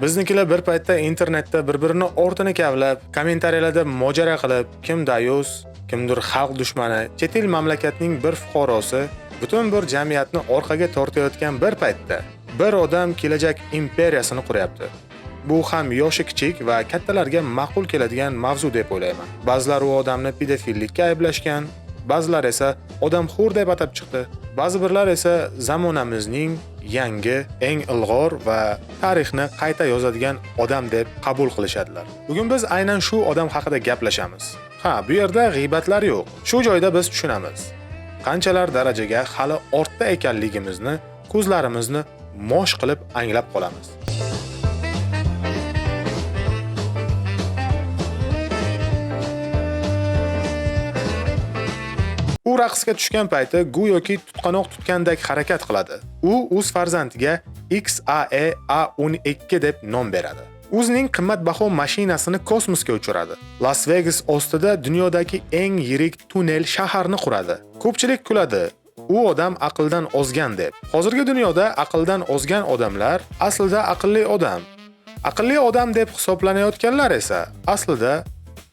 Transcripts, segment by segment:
Biznikilar bir paytda internetda bir-birini ortini kavlab, kommentariyalarda mojara qilib, kim dayus, kimdir xalq dushmani, chet el mamlakatning bir fuqarosi butun bir jamiyatni orqaga tortayotgan bir paytda bir odam kelajak imperiyasini quryapti. Bu ham yoshi kichik va kattalarga ma'qul keladigan mavzu deb o'ylayman. Ba'zilar u odamni pedofillikka ayblashgan, ba'zilar esa odamxo'r deb atab chiqdi. Ba'zi birlar esa zamonamizning yangi, eng ilg'or va tarixni qayta yozadigan odam deb qabul qilishadilar. Bugun biz aynan shu odam haqida gaplashamiz. Ha, bu yerda g'iybatlar yo'q. Shu joyda biz tushunamiz. Qanchalar darajaga hali ortda ekanligimizni ko'zlarimizni mosh qilib anglab qolamiz. U raqsga tushgan payti go'yoki tutqanoq tutgandek harakat qiladi. U o'z farzandiga XAE A12 deb nom beradi. O'zining qimmatbaho mashinasini kosmosga uchiradi. Las Vegas ostida dunyodagi eng yirik tunnel shaharni quradi. Ko'pchilik kuladi. U odam aqldan ozgan deb. Hozirgi dunyoda aqldan ozgan odamlar aslida aqlli odam. Aqlli odam deb hisoblanayotganlar esa aslida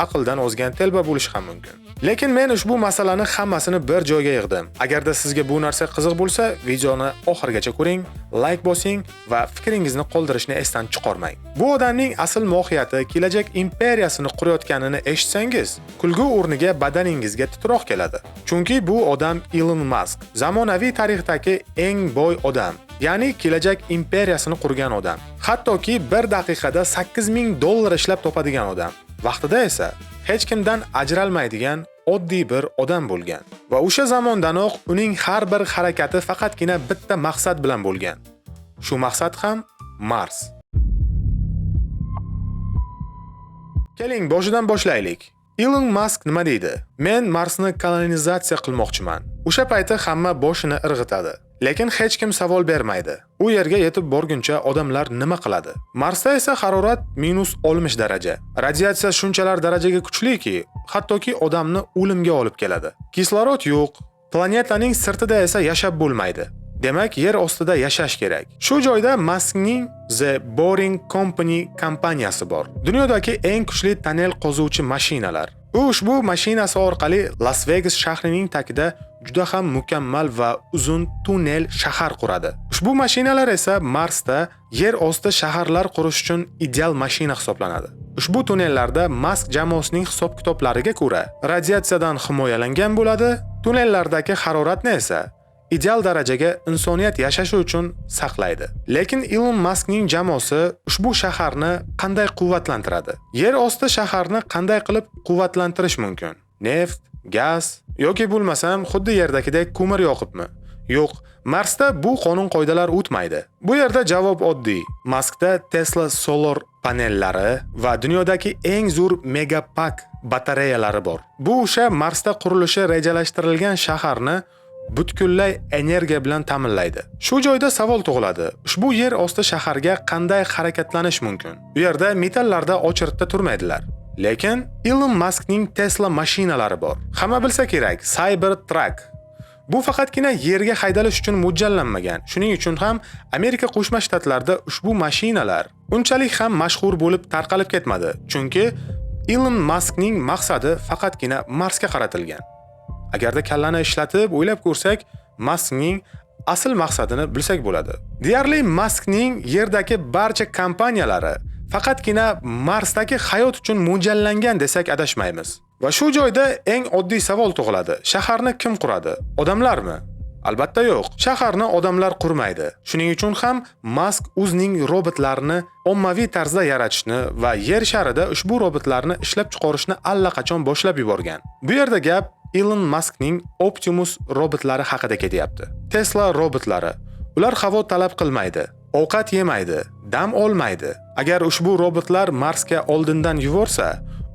aqldan ozgan telba bo'lishi ham mumkin. Lekin men ushbu masalani hammasini bir joyga yig'dim. Agarda sizga bu narsa qiziq bo'lsa, videoni oxirigacha ko'ring, like bosing va fikringizni qoldirishni esdan chiqarmang. Bu odamning asl mohiyati kelajak imperiyasini qurayotganini eshitsangiz, kulgu o'rniga badaningizga titroq keladi. Chunki bu odam Elon Musk, zamonaviy tarixdagi eng boy odam. Ya'ni kelajak imperiyasini qurgan odam. Hattoki bir daqiqada 8000 dollar ishlab topadigan odam. Vaqtida esa hech kimdan ajralmaydigan oddiy bir odam bo'lgan. Va o'sha zamondanoq uning har bir harakati faqatgina bitta maqsad bilan bo'lgan. Shu maqsad ham Mars. Keling, boshidan boshlaylik. Elon Musk nima deydi? Men Marsni kolonizatsiya qilmoqchiman. O'sha payti hamma boshini irg'itadi. Lekin hech kim savol bermaydi. U yerga yetib borguncha odamlar nima qiladi? Marsda esa harorat -60 daraja. Radiatsiya shunchalar darajaga kuchliki, hattoki odamni o'limga olib keladi. Kislorod yo'q. Planetaning sirtida esa yashab bo'lmaydi. Demak, yer ostida yashash kerak. Shu joyda Muskning The Boring Company kompaniyasi bor. Dunyodagi eng kuchli tonnel qozuvchi mashinalar. U ushbu mashinasi orqali Las Vegas shahrining tagida juda ham mukammal va uzun tunnel shahar quradi. Ushbu mashinalar esa Marsda yer osti shaharlar qurish uchun ideal mashina hisoblanadi. Ushbu tunnellarda Musk jamoasining hisob-kitoblariga ko'ra radiatsiyadan himoyalangan bo'ladi, tunnellardagi haroratni esa ideal darajaga insoniyat yashashi uchun saqlaydi. Lekin Elon Muskning jamoasi ushbu shaharni qanday quvvatlantiradi? Yer osti shaharni qanday qilib quvvatlantirish mumkin? Neft, gaz yoki bo'lmasam xuddi yerdagidek ko'mir yoqibmi? Yo'q, Marsda bu qonun-qoidalar o'tmaydi. Bu yerda javob oddiy. Maskda Tesla Solar panellari va dunyodagi eng zo'r Megapack batareyalari bor. Bu o'sha Marsda qurilishi rejalashtirilgan shaharni butunlay energiya bilan ta'minlaydi. Shu joyda savol tug'iladi. Ushbu yer osti shaharga qanday harakatlanish mumkin? U yerda metallarda очередь da turmaydilar. Lekin Elon Muskning Tesla mashinalari bor. Hamma bilsa kerak, Cybertruck. Bu faqatgina yerga haydalish uchun mo'ljallanmagan. Shuning uchun ham Amerika Qo'shma Shtatlarida ushbu mashinalar unchalik ham mashhur bo'lib tarqalib ketmadi. Chunki Elon Muskning maqsadi faqatgina Marsga qaratilgan. Agarda kallani ishlatib o'ylab ko'rsak, Muskning asl maqsadini bilsak bo'ladi. Deyarli Muskning yerdagi barcha kompaniyalari faqatgina Marsdagi hayot uchun mo'ljallangan desak adashmaymiz. Va shu joyda eng oddiy savol tug'iladi. Shaharni kim quradi? Odamlarmi? Albatta yo'q. Shaharni odamlar qurmaydi. Shuning uchun ham Musk o'zining robotlarini ommaviy tarzda yaratishni va yer sharida ushbu robotlarni ishlab chiqarishni allaqachon boshlab yuborgan. Bu yerda gap Elon Muskning Optimus robotlari haqida ketyapti. Tesla robotlari. Ular havo talab qilmaydi, ovqat yemaydi, dam olmaydi. Agar ushbu robotlar Marsga oldindan yuborsa,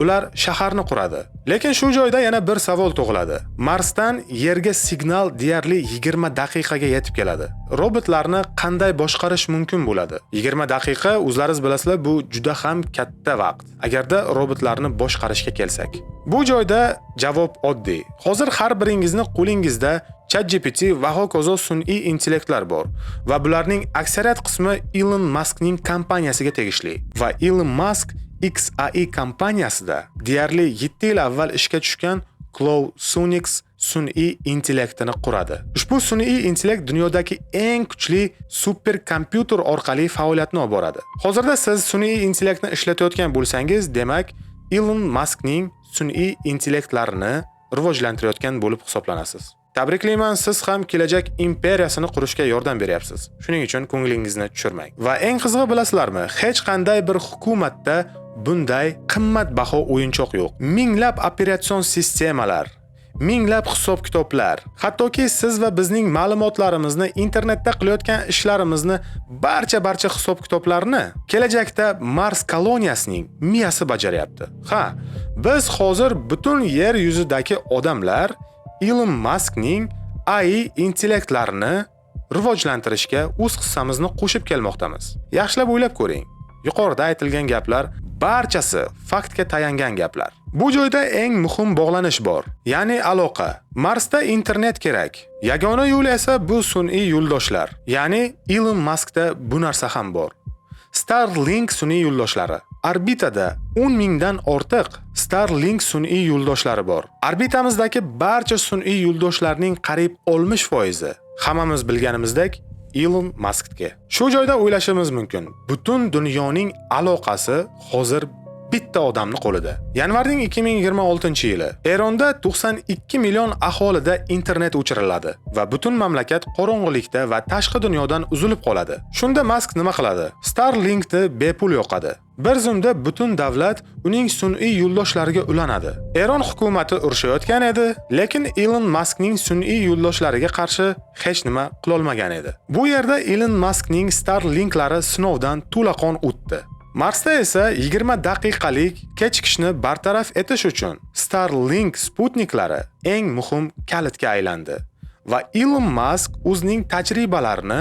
ular shaharni quradi. Lekin shu joyda yana bir savol tug'iladi. Marsdan Yerga signal deyarli 20 daqiqaga yetib keladi. Robotlarni qanday boshqarish mumkin bo'ladi? 20 daqiqa, o'zlaringiz bilasizlar, bu juda ham katta vaqt. Agarda robotlarni boshqarishga kelsak. Bu joyda javob oddiy. Hozir har biringizni qo'lingizda ChatGPT va hokazo sun'iy intellektlar bor va bularning aksariyat qismi Elon Muskning kompaniyasiga tegishli. Va Elon Musk XAI kompaniyasida deyarli 7 yil avval ishga tushgan Claude Sonnet sun'iy intellektini quradi. Ushbu sun'iy intellekt dunyodagi eng kuchli superkompyuter orqali faoliyatni olib boradi. Hozirda siz sun'iy intellektni ishlatayotgan bo'lsangiz, demak, Elon Muskning sun'iy intellektlarini rivojlantirayotgan bo'lib hisoblanasiz. Tabriklayman, siz ham kelajak imperiyasini qurishga yordam beryapsiz. Shuning uchun ko'nglingizni tushirmang. Va eng qizig'i bilasizlarmi? Hech qanday bir hukumatda bunday qimmatbaho o'yinchoq yo'q. Minglab operatsion sistemalar, minglab hisob-kitoblar, hattoki siz va bizning ma'lumotlarimizni, internetda qilayotgan ishlarimizni, barcha-barcha hisob-kitoblarni kelajakda Mars koloniyasining miyasi bajaryapti. Ha, biz hozir butun yer yuzidagi odamlar Elon Muskning AI intellektlarini rivojlantirishga o'z hissamizni qo'shib kelmoqdamiz. Yaxshilab o'ylab ko'ring. Yuqorida aytilgan gaplar barchasi faktga tayangan gaplar. Bu joyda eng muhim bog'lanish bor, ya'ni aloqa. Marsda internet kerak. Yagona yo'l esa bu sun'iy yo'ldoshlar. Ya'ni Elon Muskda bu narsa ham bor. Starlink sun'iy yo'ldoshlari. Orbitada 10 mingdan ortiq Starlink sun'iy yo'ldoshlari bor. Orbitamizdagi barcha sun'iy yo'ldoshlarning qariyb 60% hammamiz bilganimizdek Elon Muskga. Shu joyda o'ylashimiz mumkin. Butun dunyoning aloqasi hozir bitta odamni qo'lida. Yanvarning 2026-yili Eronda 92 million aholida internet o'chiriladi va butun mamlakat qorong'ulikda va tashqi dunyodan uzilib qoladi. Shunda Musk nima qiladi? Starlinkni bepul yoqadi. Bir zumda butun davlat uning sun'iy yo'ldoshlariga ulanadi. Eron hukumati urushayotgan edi, lekin Elon Muskning sun'iy yo'ldoshlariga qarshi hech nima qilolmagan edi. Bu yerda Elon Muskning Starlinklari sinovdan to'laqon o'tdi. Marsda esa 20 daqiqalik kechikishni bartaraf etish uchun Starlink sputniklari eng muhim kalitga aylandi va Elon Musk o'zining tajribalarini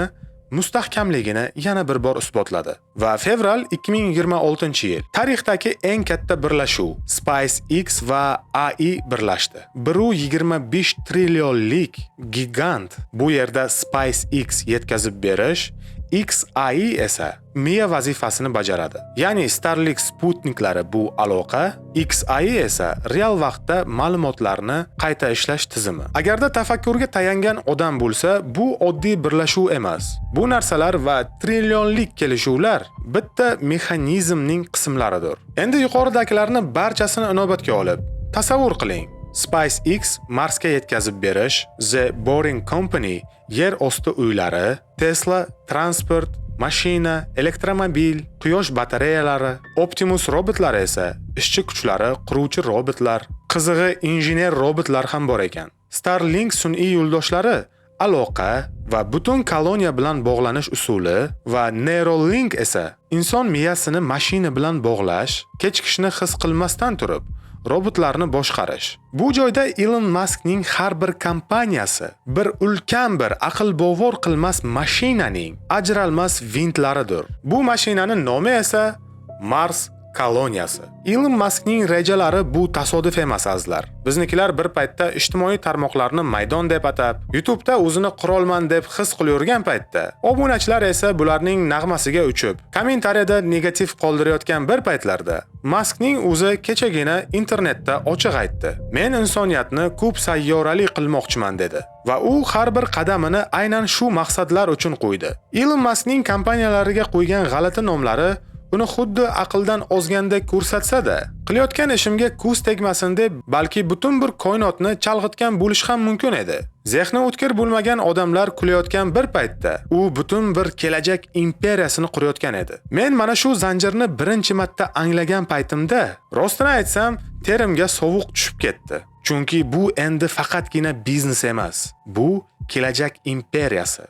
mustahkamligini yana bir bor isbotladi. Va fevral 2026-yil tarixdagi eng katta birlashuv SpaceX va AI birlashdi. 1.25 trillionlik gigant. Bu yerda SpaceX yetkazib berish, XAI esa miya vazifasini bajaradi. Ya'ni Starlink sputniklari bu aloqa, XAI esa real vaqtda ma'lumotlarni qayta ishlash tizimi. Agarda tafakkurga tayangan odam bo'lsa, bu oddiy birlashuv emas. Bu narsalar va trillionlik kelishuvlar bitta mexanizmning qismlaridir. Endi yuqoridagilarni barchasini inobatga olib, tasavvur qiling. SpaceX Marsga yetkazib berish, The Boring Company yer osti uylari, Tesla transport, mashina, elektromobil, quyosh batareyalari, Optimus robotlari esa ishchi kuchlari, quruvchi robotlar, qizig'i injener robotlar ham bor ekan. Starlink sun'iy yo'ldoshlari aloqa va butun koloniya bilan bog'lanish usuli va Neuralink esa inson miyasini mashina bilan bog'lash, kechikishni his qilmasdan turib robotlarni boshqarish. Bu joyda Elon Muskning har bir kompaniyasi bir ulkan bir aql bovar qilmas mashinaning ajralmas vintlaridir. Bu mashinaning nomi esa Mars koloniyasi. Elon Muskning rejalari bu tasodif emas, azizlar. Biznikilar bir paytda ijtimoiy tarmoqlarni maydon deb atab, YouTube'da o'zini qurolman deb his qilayotgan paytda, obunachilar esa bularning nag'masiga uchib, kommentariyada negativ qoldirayotgan bir paytlarda Muskning o'zi kechagina internetda ochiq aytdi. "Men insoniyatni ko'p sayyorali qilmoqchiman" dedi. Va u har bir qadamini aynan shu maqsadlar uchun qo'ydi. Elon Muskning kompaniyalariga qo'ygan g'alati nomlari uni xuddi aqldan ozgandek ko'rsatsa-da, qilayotgan ishimga ko'z tegmasin deb balki butun bir koinotni chalg'itgan bo'lishi ham mumkin edi. Zehni o'tkir bo'lmagan odamlar kulayotgan bir paytda u butun bir kelajak imperiyasini qurayotgan edi. Men mana shu zanjirni birinchi marta anglagan paytimda, rostini aytsam, terimga sovuq tushib ketdi. Chunki bu endi faqatgina biznes emas, bu kelajak imperiyasi.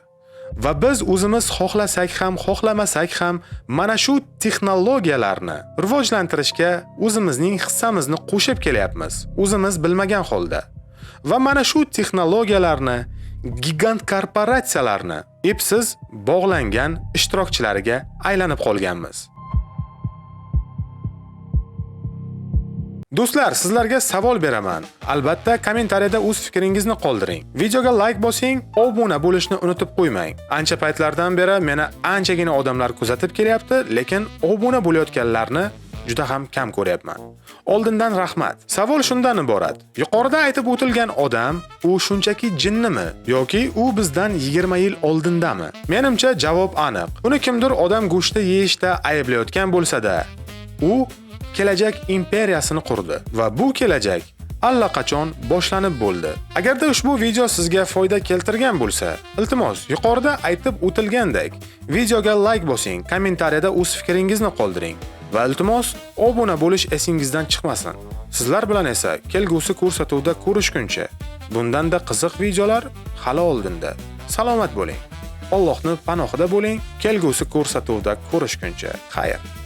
Va biz o'zimiz xohlasak ham, xohlamasak ham mana shu texnologiyalarni rivojlantirishga o'zimizning hissamizni qo'shib kelyapmiz, o'zimiz bilmagan holda. Va mana shu texnologiyalarni gigant korporatsiyalarni epsiz bog'langan ishtirokchilariga aylanib qolganmiz. Do'stlar, sizlarga savol beraman. Albatta, kommentariyada o'z fikringizni qoldiring. Videoga like bosing, obuna bo'lishni unutib qo'ymang. Ancha paytlardan beri meni anchagina odamlar kuzatib kelyapti, lekin obuna bo'layotganlarni juda ham kam ko'ryapman. Oldindan rahmat. Savol shundan iborat. Yuqorida aytib o'tilgan odam u shunchaki jinnimi yoki u bizdan 20 yil oldindami? Menimcha javob aniq. Uni kimdir odam go'shti yeyishda ayblayotgan bo'lsa-da, u kelajak imperiyasini qurdi va bu kelajak allaqachon boshlanib bo'ldi. Agarda ushbu video sizga foyda keltirgan bo'lsa, iltimos, yuqorida aytib o'tilgandek, videoga like bosing, kommentariyada o'z fikringizni qoldiring va iltimos, obuna bo'lish esingizdan chiqmasin. Sizlar bilan esa kelgusi ko'rsatuvda ko'rishguncha, bundan-da qiziq videolar hali oldinda. Salomat bo'ling. Allohning panohida bo'ling. Kelgusi ko'rsatuvda ko'rishguncha. Xayr.